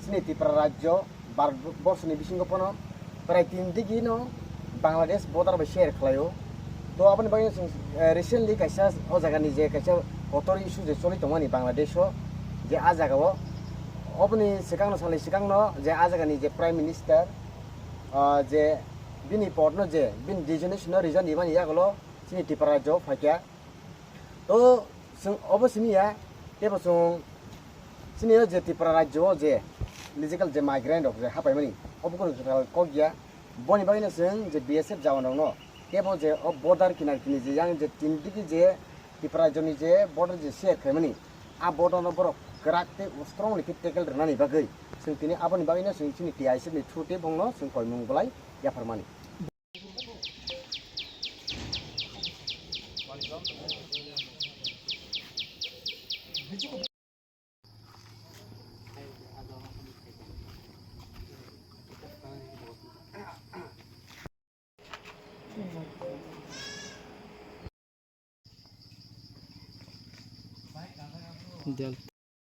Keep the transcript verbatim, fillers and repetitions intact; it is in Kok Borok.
Chini Tripura rajyo Bharat borsoni bisingo pono prai tin digi no Bangladesh border bai share khlaio. To aboni bagwi chwng, eh, recently kaisa o jagani je kaisa kotor issue je choli tongmani Bangladesh o, je a jagao oboni swkangno salni swkangno je a jagani je Prime Minister, ah, je bini port no je bini designation no resign dimani yagulo chini Tripura rajyo phaikha. To chwng obo simi ya, tebo chwng chini o je Tripura rajyo o je illegal je migrant rok je hapaimani, obo kono kwtal kok ya. Boni bagwi no chwng je B S F jawan rok no tebo je o border kinar kini je yang je tin digi je Tripura rajyo ni je border je share khaimani, a border no borok kwrak tei strongly khe tackle rwnani bagwi chwng tini aboni bagwi no chwng chini T I C F ni through tei bongno chwng koimung bolai yapharmani. Del.